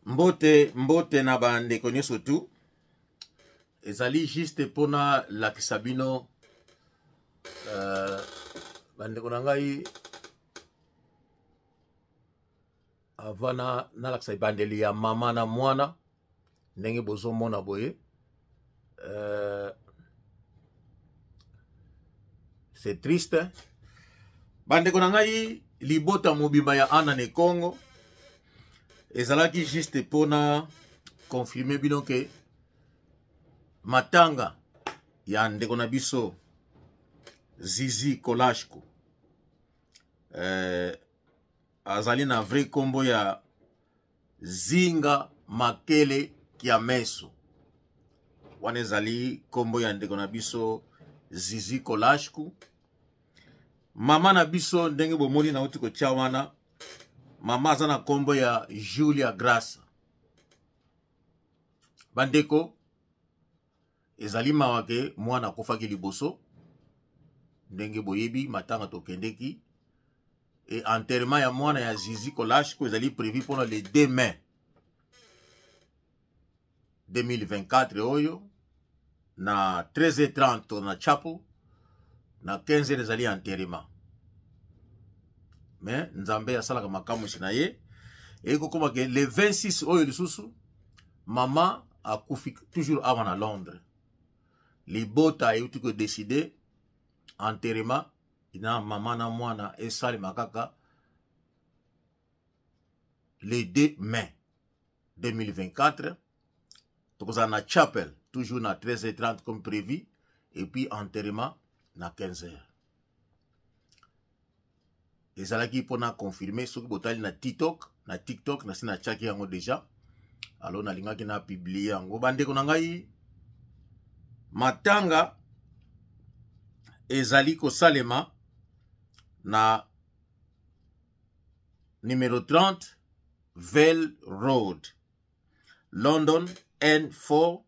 Mbote mbote na bandeko nyonso tu ezali juste mpona lakisa bino bandeko na ngai avant na nalakisa ebandeli ya mama na mwana ndenge bozomona boye c'est triste bandeko na ngai libota mobimba ya Anna ne Congo ezalaki juste mpona confirme bino ke matanga ya ndeko na biso Zizi Kolashko azali na vrai kombo ya Zinga Makele Kiameso. Wana ezali kombo ya ndeko na biso Zizi Kolashku. Mama na biso ndenge bomoni nauti kotia wana, mama aza na kombo ya Julia Graça. Bandeko, ezali mawa ke mwana akufaki liboso ndenge boyebi matanga tokendeki e enterrement ya mwana ya Zizi Kolashko ezali prévu mpona le 2 mai 2024 oyo na 13h30 na chapel na 15h ezali enterrement mais Nzambe asalaka makamwisi na ye ekokoma ke le 26 oyo lisusu mama akufi toujours awa na Londres libota euti kodeside enterrement na mama na mwana esalema kaka le 2 mai 2024 tokozala na chapel toujours na 13h30 comme prévu et puis enterrement na 15h ezalaki mpona confirmer soki botali na TikTok na TikTok nasi natiaki yango déjà alors nalingaki na publier yango bandeko na ngai matanga ezali kosalema na numero 30 Vale Road London N4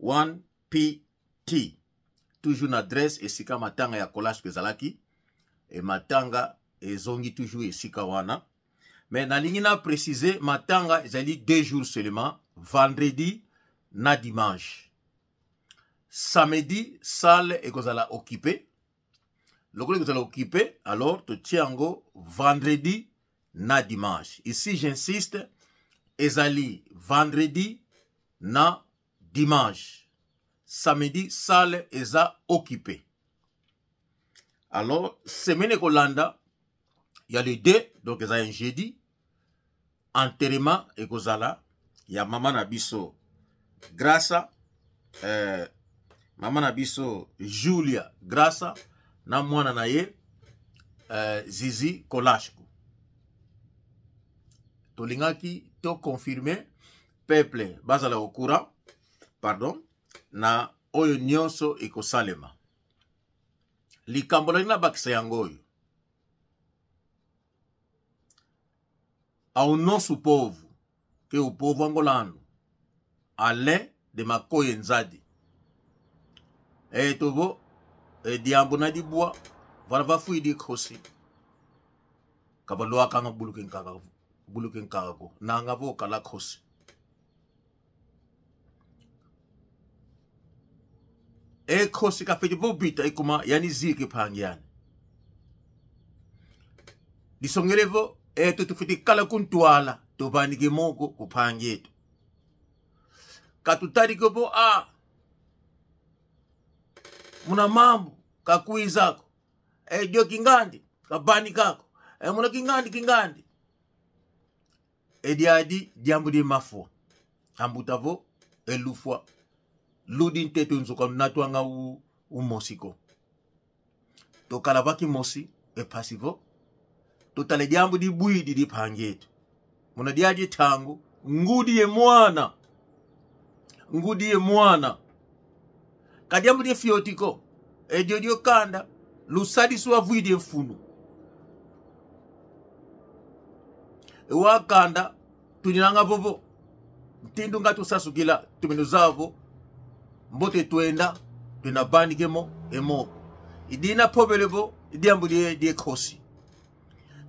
1PT toujours na adresse esika matanga ya Kolashko ezalaki e matanga ezongi toujours esika wana mais nalingi na préciser matanga ezali 2 jours seulement vendredi na dimanche samedi salle ekozala occupée lokola ekozala occupé alors totie yango vendredi na dimanche ici j'insiste ezali vendredi na dimanche samedi salle eza occupé alors semaine ekolanda ya le 2 donc eza un jeudi enterrement ekozala ya mama na biso Grâce mama na biso Julia Grâce na mwana na ye Zizi Kolashko tolingaki to confirmer peuple bazala au courant pardon na oyo nyonso ekosalema likambo nalingi nabakisa yango oyo ao nosso povo que o povo angolano além de makoye nzadi e tobo e diambo na dibwa vana vafuidi khosi kava loakanga buluke nkaka buluke nkaka ko nanga vo kala khosi e khosi kafeti vobita ikuma yani zike phangi yani lisongelevo eto tufiti kala kuntwala tobanike moko kuphangi etu katutalike po a muna mambo kakuizako e dio kingandi kabani kako e muna kingandi kingandi ediadi diambu di mafua ambutavo elufua ludi nteto nzoka natwanga u, u mosiko tokalabaki mosi epasivo totala diambu di bwidi di phangi etu muna diadi tangu ngudi ye mwana ngudi ye mwana kadiambu die fiotiko edio dio kanda lusadisu avwidi mfunu ewakanda tulinanga bobo ntindu nga tusasukila tumeno zavo mbote twenda twena bandikemo emoko idina pobelebo idiambu die die khosi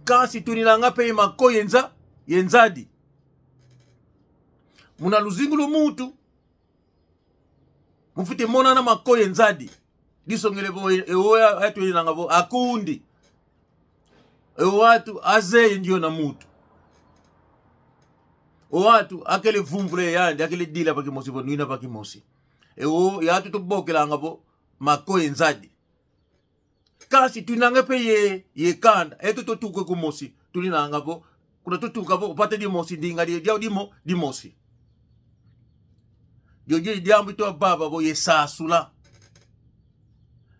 kasi tulinanga pe mako yenza yenzadi. Muna luzingu lumutu mufite monana makoye nzadi disongele bo eoya atuelanga bo akundi ewatu azeye ndio na mutu owatu akele vumvule yandi akele dila pakimosi bo nwina pakimosi ewo yatu tobokelanga bo makoye nzadi kasi tuinanga mpe ye ye kanda eto totuka kumosi tulinanga po kuna totuka po opate dimosi ndinga dia dimo dimosi diojo diambu to baba bo yesasula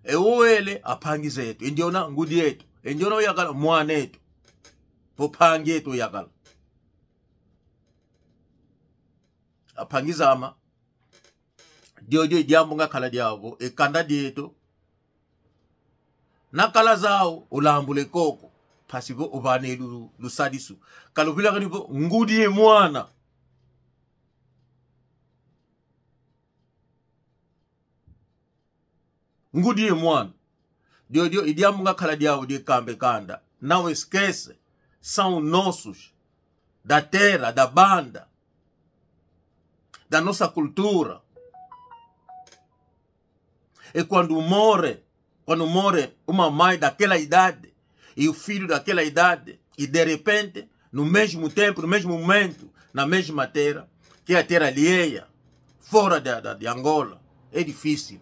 ewowele apangiza yetu endiona ngudi yetu endiona oyakala mwana yetu popangi yetu oyakala apangizama diojo diambu ngakhala diabo ekanda dietu nakala zawo ulambule koko pasipo ubane lusadisu kalupila kanipo ngudi ye mwana ngudi ye mwana diodio idiambu ngakhala diawo diekambe kanda. Não esquece, são nossos, da terra, da banda, da nossa cultura. E quando morre uma mãe daquela idade e o filho daquela idade, e de repente, no mesmo tempo, no mesmo momento, na mesma terra, que é a terra alheia, fora de Angola, é difícil.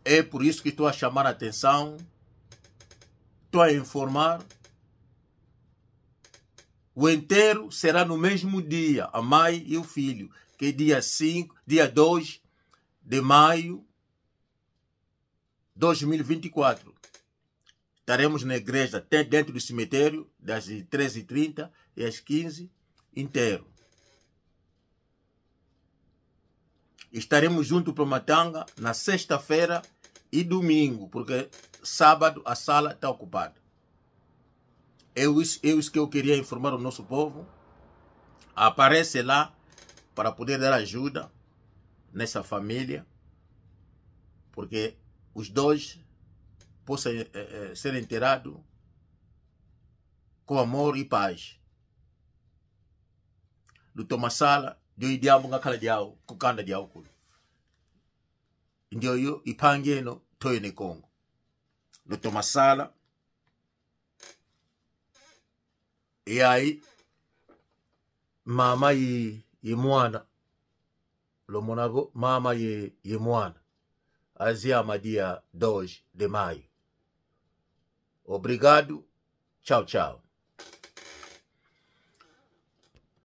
É por isso que estou a chamar a atenção, estou a informar. O enterro será no mesmo dia, a mãe e o filho, que é dia 5, dia 2 de maio de 2024. Estaremos na igreja, até dentro do cemitério, das 13h30 e às 15h, inteiro. Estaremos junto para Matanga na sexta-feira e domingo, porque sábado a sala está ocupada. É isso que eu queria informar o nosso povo. Aparece lá para poder dar ajuda nessa família, porque os dois possam ser enterrados com amor e paz. Do Tomasala, dio idiambu ngakhala diawo, kukanda diawo kulo. Ndio yo ipangeno toyo ne Kongo. Do Tomasala, e aí mama ye mwana lomonabo mama ye mwana aziama dia 2 de maio. Obrigado, tchau, tchau.